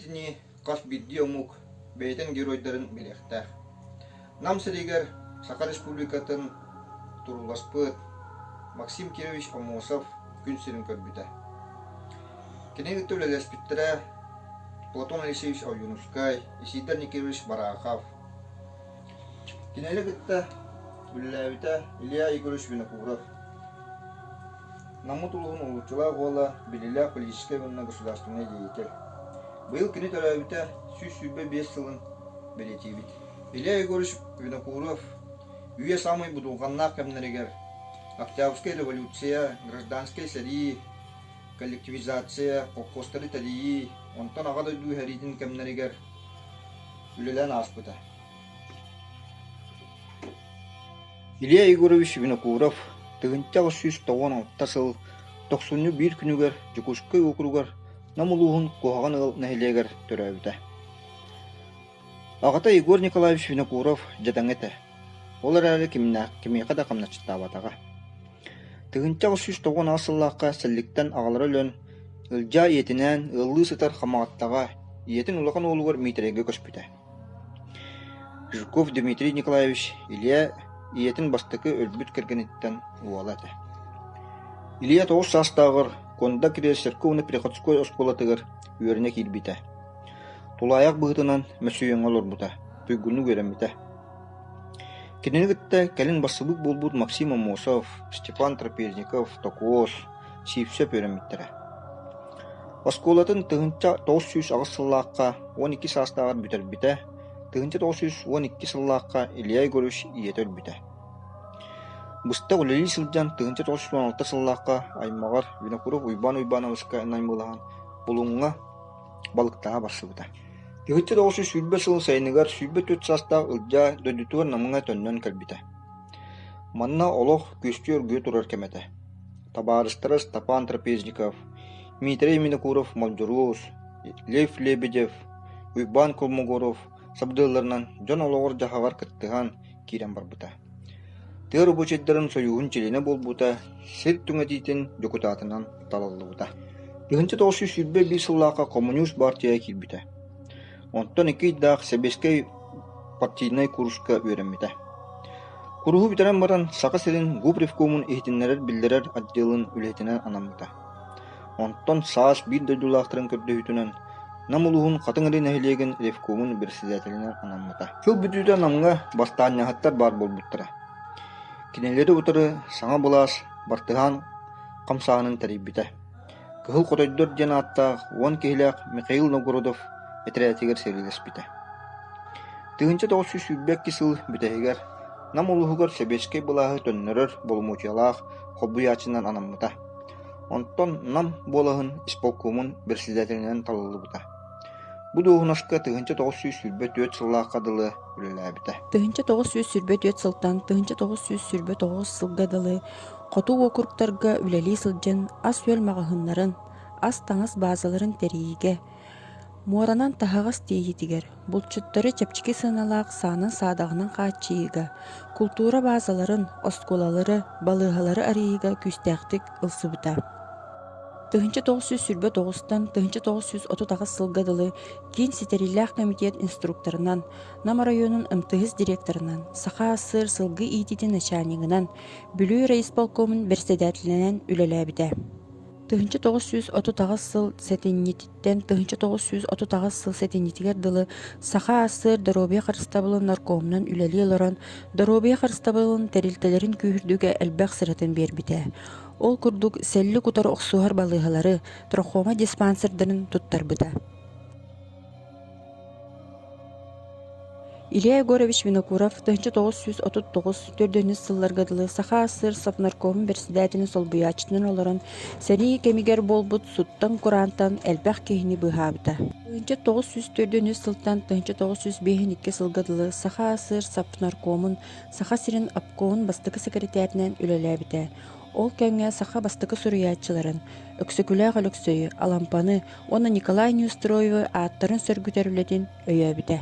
Билэргитинии, хас биирдии омук бэйэтин геройдарын билиэхтээх. Нам сиригэр Саха Республикатын турууласпыт Максим Кирович Аммосов күн сирин көрбүтэ. Кинини кытта үлэлэспиттэрэ Платон Алексеевич Ойуунускай, Исидор Никифорович Барахов. Кинини кытта үлэлээбитэ Илья Егорович Винокуров. Наммыт улууһун уһулуччулаах уола, биллиилээх политическай уонна государственнай деятель. Быйыл кини төрөөбүтэ 125 сылын бэлиэтиибит. Илья Егорович Винокуров үйэ саамай будулҕаннаах кэмнэригэр Октябрьскай революция, гражданскай сэрии, коллективизация, холкуостары тэрийии, онтон Аҕа дойду сэриитин кэмнэригэр үлэлээн ааспыта. Илья Егорович Винокуров 1896 сыл тохсунньу биир күнүгэр Дьокуускай уокуругар Нам улууһун Куһаҕан Ыал нэһилиэгэр төрөөбүтэ. Аҕата Егор Николаевич Винокуров дьадаҥы этэ, ол эрээри кимиэхэ да хамначчыттаабатаҕа. 1898 сыллаахха сэлликтэн аҕалара өлөн, Ылдьаа ийэтинээн ыаллыы сытар Хамаҕаттаҕа ийэтин улахан уолугар Миитэрэйгэ көспүтэ. Жирков Дмитрий Николаевич Илья ийэтин бастакы өлбүт кэргэниттэн уола этэ. Илья тоҕус саастааҕар Куонда Кириэс церковно-приходской оскуолатыгар үөрэнэ киирбитэ. Тулаайах быһыытынан мөссүйүөҥҥэ олорбута, туйгуннук үөрэммитэ. Кинини кытта кэлин бассабыык буолбут Максим Аммосов, Степан Трапезников, Токуос, Сивцев үөрэммиттэрэ. Оскуолатын 1908 сыллаахха 12 саастааҕар бүтэрбитэ, 1912 сыллаахха Илья Егорович ийэтэ өлбүтэ. Быстах үлэлии сылдьан 1916 сыллаахха аймаҕар Винокуров Уйбаан Уйбаанабыска наймылаһан Булуҥҥа балыктаһа барсыбыта. 1920 сыл сайыныгар 24 саастаах Ылдьаа дойдутугар Намҥа төннөн кэлбитэ. Манна олох күөстүү оргуйа турар кэмэ этэ. Табаарыстара Степан Трапезников, Дмитрий Винокуров Молдьуруус, Лев Лебедев, Уйбаан Колмогоров сабдыалларынан дьон олоҕор-дьаһаҕар кыттыһан киирэн барбыта. Тыа рабочайдарын сойууһун чилиэнэ буолбута, сир түҥэтиитин дьокутаатынан талыллыбыта. 1921 сыллаахха Коммунист баартыйа киирбитэ. Онтон икки ыйдаах сэбиэскэй партийнай кууруска үөрэммитэ. Куруһу бүтэрэн баран Саха сирин губревкомун иһитиннэрэр-биллэрэр отделын үлэһитинэн анаммыта. Онтон саас биир дойдулаахтарын көрдөһүүтүнэн Нам улууһун Хатыҥ Арыы нэһилиэгин ревкомун председателинэн анаммыта. Сыл бүтүүтэ Намҥа бастаанньаһыттар баар буолбуттара. Кинилэри утары саҥа былаас бартыһаан хамсааһынын тэрийбитэ. Кыһыл Хотойдор диэн ааттаах уон киһилээх Михаил Новгородов этэрээтигэр сэриилэспитэ. 1922 сыл бүтэһигэр Нам улууһугар сэбиэскэй былааһы төннөрөр боломуочуйалаах холбуйааччынан анаммыта. Онтон Нам буолаһын исполкомун председателинэн талыллыбыта. Бу дуоһунаска 1924 сыллаахха дылы үлэлээбитэ. 1924 сылтан 1929 сылга дылы Хоту уокуруктарга үлэлии сылдьан ас-үөл маҕаһыыннарын, ас-таҥас баазаларын тэрийиигэ, муоранан таһаҕас тиэйиитигэр, булчуттары чэпчэки сыаналаах саанан-саадаҕынан хааччыйыыга, култуура баазаларын, оскуолалары, балыыһалары арыйыыга күүстээхтик ылсыбыта. 1929-тан 1938 сылга дылы Киин ситэриилээх комитет инструкторынан, Нам оройуонун МТС директорынан, Саха АССР сылгы иитиитин начальнигынан, Бүлүү райисполкомун бэрэссэдээтэлинэн үлэлээбитэ. 1938 сыл сэтинньититтэн 1938 сыл сэтинньитигэр дылы Саха АССР доруобуйа харыстабылын наркомунан үлэлии олорон, доруобуйа харыстабылын тэрилтэлэрин күүһүрдүүгэ элбэх сыратын биэрбитэ. Ол курдук, сэллик утары охсуһар балыыһалары, трахома диспансердарын туттарбыта. Илья Егорович Винокуров 1939 төрдүнүс сылларга дылы Саха АССР Совнаркомун бэрэссэдээтэлин солбуйааччытынан олорон, сэрии кэмигэр буолбут суттан-кураантан элбэх киһини быыһаабыта. 1904 сылтан 1952 сылга дылы Саха АССР Совнаркомун Саха сирин обкомун бастакы сэкирэтээринэн үлэлээбитэ. Ол кэмҥэ саха бастакы суруйааччыларын Өксөкүлээх Өлөксөйү, Алампаны уонна Николай Неустроевы ааттарын сөргүтэр үлэтин өйөөбүтэ.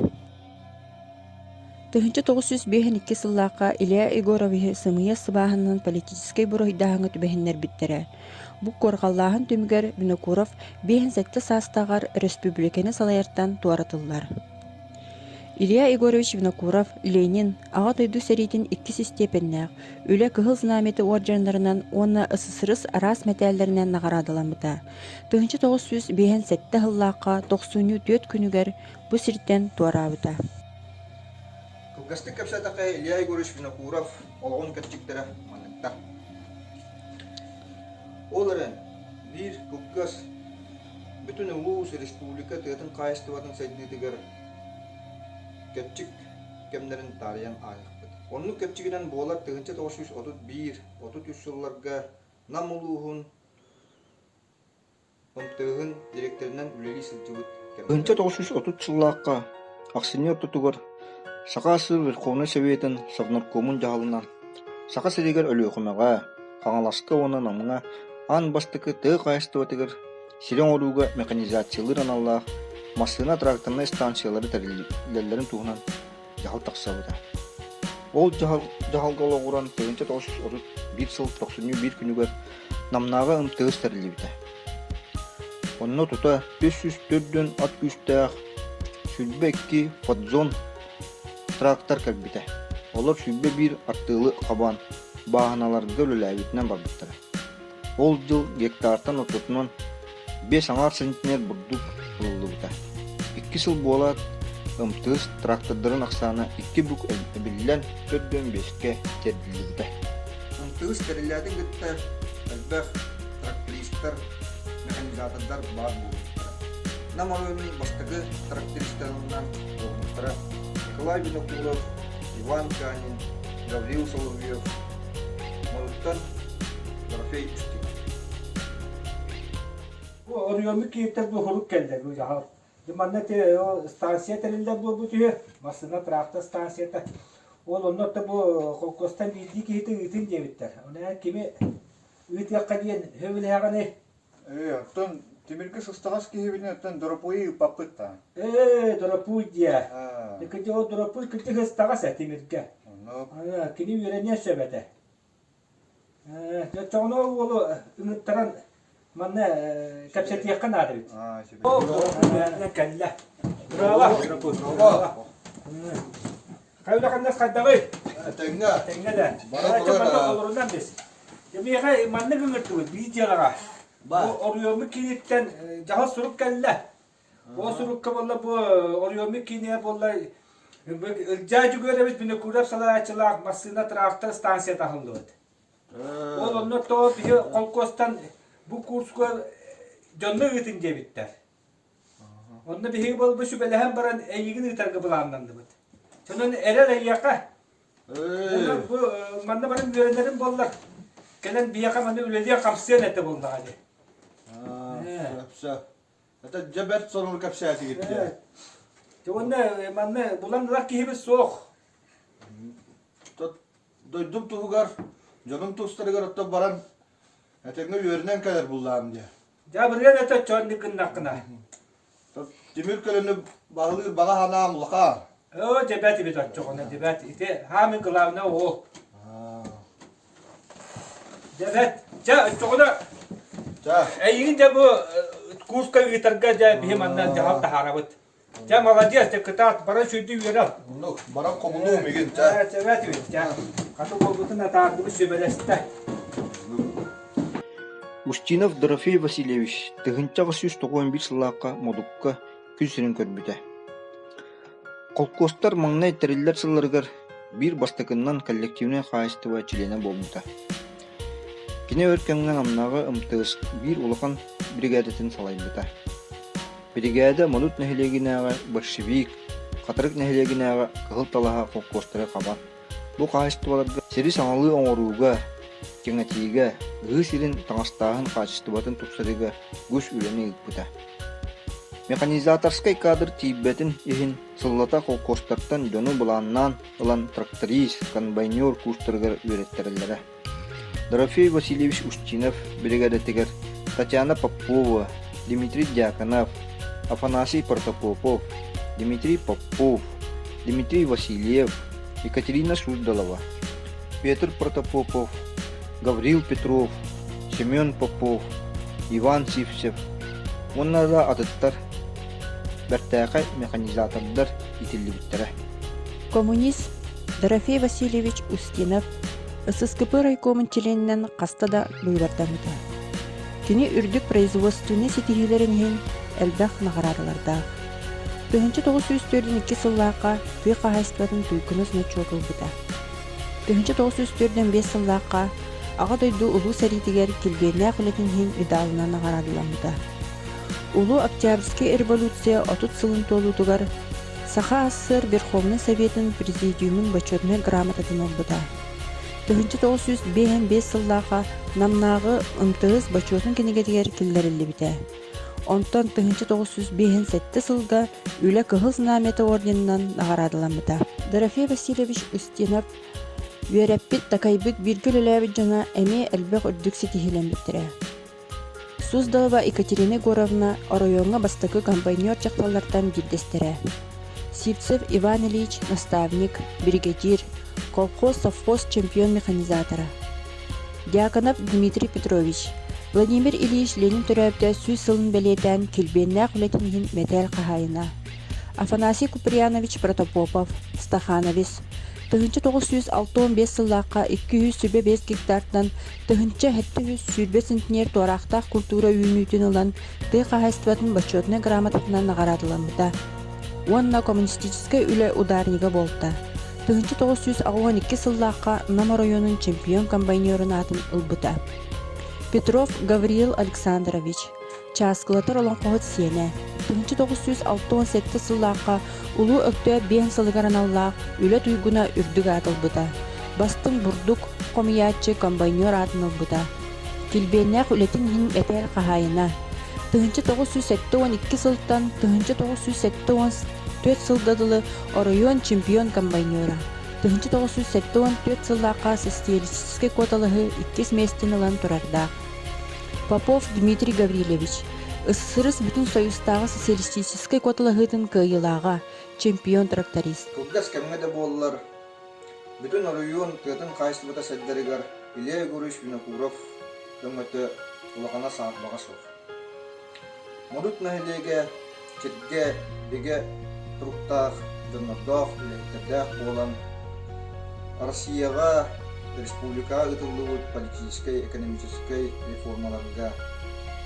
1952 сыллаахха Илья Егоровиһы сымыйа сыбааһынынан политическай буруйдааһыҥҥа түбэһиннэрбиттэрэ. Бу куорҕаллааһын түмүгэр Винокуров 57 саастааҕар өрөспүүбүлүкэни салайартан туоратыллар. Илья Егорович Винокуров Ленин Аҕа дойду сэриитин иккис истиэпэннээх, Үлэ Кыһыл Знамята уордьаннарынан уонна СССР араас мэтээллэринэн наҕараадаламмыта. 1957 сыллаахха тохсунньу түөрт күнүгэр бу сиртэн туораабыта. Кылгастык кэпсээтэххэ, Илья Егорович Винокуров олоҕун кэрчиктэрэ манныктар. Ол эрэн, биир кылгас бүтүн улуус, республика тыатын хаһаайыстыбатын сайдыытыгар кэрчик кэмнэрин таарыйан ааһыахпыт. Оннук кэрчигинэн буолар 1931-33 сылларга Нам улууһун МТС-ын дириэктэринэн үлэлии сылдьыбыт кэмнэрэ. 1930 сыллаахха ахсынньы ортотугар Саха АССР Верховнай Советын Совнаркомун дьаһалынан Саха сиригэр Өлүөхүмэҕэ, Хаҥаласка уонна Намҥа аан бастакы тыа хаһаайыстыбатыгар сири оҥорууга механизациялыыр аналлаах массыына-тракторнай станциялары тэриллэллэрин туһунан дьаһал тахсыбыта. Ол дьаһал, дьаһалга олоҕуран 1931 сыл тохсунньу биир күнүгэр Намнааҕы МТС тэриллибитэ. Онно тута 304 ат күүстээх 22 фотзон трактор кэлбитэ. Олор 21 артыалы хабан бааһыналарга үлэлээбитинэн барбыттара. Ол дьыл гектартан ортотунан биэс аҥаар центнер бурдук ылыллыбыта. Икки сыл буолаат, МТС трактордарын ахсаана икки бүк эбиллэн 45-кэ тиэрдиллибитэ. МТС тэриллээтин кытта элбэх трактористар, механизатордар баар буолбуттара. Нам оройуонун бастакы трактористарынан буолбуттара Николай Винокуров, Иван Канин, Гаврил Соловьев, Модуттан Дорофей Устинов. Бу оройуоммут киһиттэн бу хорук кэллэ бу дьаһал. Манна станция тэриллэр буолбут үһү, массыына трактор станцията. Ол онно бу холкуостан биирдии киһити ыытын диэбиттэр. Онон кими ыытыахха диэн сөбүлэһэҕиний? Ээ, оттон тимиргэ сыстаҕас киһибитин оттон Доропуйу ыыппаппыт да. Ээ, Доропуй диэ. Кырдьык ол Доропуй кырдьык сыстаҕас ээ тимиргэ. Оннук. Кини үөрэниэн сөп этэ. Ээ, оччоҕуна ол уолу ыҥыттаран манна кэпсэтиэххэ наада эбит. Ол кэллэ. Браво, Доропуй, браво. Хайда ханнас хайдаҕый? Тэҥҥэ. Тэҥҥэ да. Манна олорунан бис. Миэхэ маннык ыҥырдыбыт биир дьыалаҕа. Бу оройуоммут кииниттэн дьаһал сурук кэллэ. Ол сурукка буолла бу оройуоммут киинигэр буолла Ылдьаа Дьүгүөрэбит Винокуров салайааччылаах массыына трактор станцията аһыллыбыт. Ол онно тоҕо биһи холкуостан бу курска дьонно ыытын диэбиттэр. Онно биһиги буолбу сүбэлэһэн баран эйигин ыытарга былааннанныбыт. Онон эрэл эйиэхэ. Бу манна баран үөрэнэрим буоллар, кэлэн биһиэхэ манна үлэлиэн-хамсыан этэ буоллаҕа дии. Сөп, сөп. Это дьэ бэрт сонун кэпсээтигит дии. Уонна манна булан ылар киһибит суох. Дойдум туһугар, дьонум тустарыгар оттон баран этэҥҥэ үөрэнэн кэлэр буллаам дии. Дьабырыан этэ чоннук гыннаххына. Тимир көлөнү баһылыыр баҕа санаам улахан. Оо, дьэбэт ибит оччоҕуна, дьэбэт. Ити хаамын главное ол. Дьэбэт. Чэ, оччоҕуна Чэ. эйигин дьэ бу курска ыытарга дьэ биһи манна дьаһал таһаарабыт. Чэ, молодец, дьэ кытаат, баран сүүрдүү үөрэл. Оннук, баран хомунуум игин, чэ. Чэбэт үт, чэ. Хаты буолбутун атаардыбыт сүбэлэстэ. Устинов Дорофей Васильевич 1891 сыллаахха Модукка күн сирин көрбүтэ. Холкуостар маҥнай тэриллэр сылларыгар биир бастакыннан коллективнай хаһаайыстыба чилиэнэ буолбута. Кини өр кэмҥэ Намнааҕы МТС биир улахан биригээдэтин салайбыта. Биригээдэ Модут нэһилиэгинээҕи «Большевик», Хатырык нэһилиэгинээҕи «Кыһыл Талаһа» холкуостары хабан, бу хаһаайыстыбаларга сири саҥалыы оҥорууга, кэҥэтиигэ, ыһыы сирин таҥастааһын хаачыстыбатын тупсарыыга үгүс үлэни ыыппыта. Механизаторскай кадр тиийбэтин иһин сыллата холкуостартан дьону былааннаан ылан тракторист, комбайнер курстарыгар үөрэттэрэллэрэ. Дорофей Васильевич Устинов биригээдэтигэр Татьяна Попова, Дмитрий Дьяконов, Афанасий Протопопов, Дмитрий Попов, Дмитрий Васильев, Екатерина Суздалова, Петр Протопопов, Гаврил Петров, Семен Попов, Иван Сивцев уонна да атыттар бэртээхэй механизатордар иитиллибиттэрэ. Коммунист Дорофей Васильевич Устинов ССКП райкомун чилиэнинэн хаста да быыбардаммыта. Кини үрдүк производственнай ситиһиилэрин иһин элбэх наҕараадалардаах. 1942 сыллаахха тыа хаһаайыстыбатын туйгуна значок ылбыта. 1945 сыллаахха Аҕа дойду Улуу сэриитигэр килбиэннээх үлэтин иһин медалынан наҕараадаламмыта. Улуу Октябрьскай революция 30 сылын туолуутугар Саха АССР Верховнай Советын Президиумун Бочуотунай грамотатын ылбыта. 1955 сыллаахха Намнааҕы МТС Бочуотун кинигэтигэр киллэриллибитэ. Онтон 1957 сылга Үлэ Кыһыл Знамята орденынан наҕараадаламмыта. Дорофей Васильевич Устинов үөрэппит, такайбыт, бииргэ үлэлээбит дьоно эмиэ элбэх үрдүк ситиһиилэммиттэрэ. Суздалова Екатерина Егоровна оройуоҥҥа бастакы комбайнер дьахталлартан биирдэстэрэ. Сивцев Иван Ильич наставник, биригэдьиир, колхоз, совхоз чемпион механизатора. Дьяконов Дмитрий Петрович, Владимир Ильич Ленин төрөөбүтэ сүүс сылын бэлиэтээн килбиэннээх үлэтин иһин мэтээл хаһаайына. Афанасий Куприянович Протопопов, стахановец, 1965 сыллаахха 225 гектартан 1720 центнер туораахтаах культура үүнүүтүн ылан тыа хаһаайыстыбатын бочуотунай грамотатынан наҕараадаламмыта уонна коммунистическай үлэ ударнига буолта. 1982 сыллаахха Нам оройуонун чемпион комбайнерун аатын ылбыта. Петров Гавриил Александрович, чааскылатар олоҥхоһут сиэнэ, 1967 сыллаахха Улуу Өктөөп биэн сылыгар аналлаах үлэ туйгуна үрдүк аат ылбыта. Бастыҥ бурдук хомуйааччы комбайнер аатын ылбыта. Килбиэннээх үлэтин иһин этэл хаһаайына. 1972 сылтан 1974 сылга дылы оройуон чемпион комбайнера. 1974 сыллаахха социалистическай куоталаһыы иккис миэстэни ылан турардаах. Попов Дмитрий Гаврильевич, СССР Бүтүн Союзтааҕы социалистическай куоталаһыытын кыайыылааҕа, чемпион тракторист. Кылгас кэмҥэ да буоллар, бүтүн оройуон тыатын хаһаайыстыбата сайдарыгар Илья Егорович Винокуров өҥөтө улахана саарбаҕа суох. Модут нэһилиэгэ сиргэ бигэ туруктаах, дьоннордоох, үлэһиттэрдээх буолан, Россияҕа, республикаҕа ыытыллыбыт политическай, экономическай реформаларга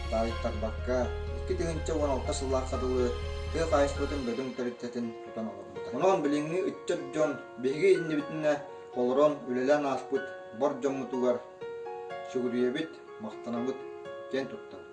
таайтарбакка, 2016 сыллаахха дылы тыа хаһаайыстыбатын бөдөҥ тэрилтэтин тутан олорбута. Онон билиҥҥи ыччат дьон биһиги иннибитинэ олорон үлэлээн ааспыт бар дьоммутугар сүгүрүйэбит, махтанабыт, киэн туттабыт.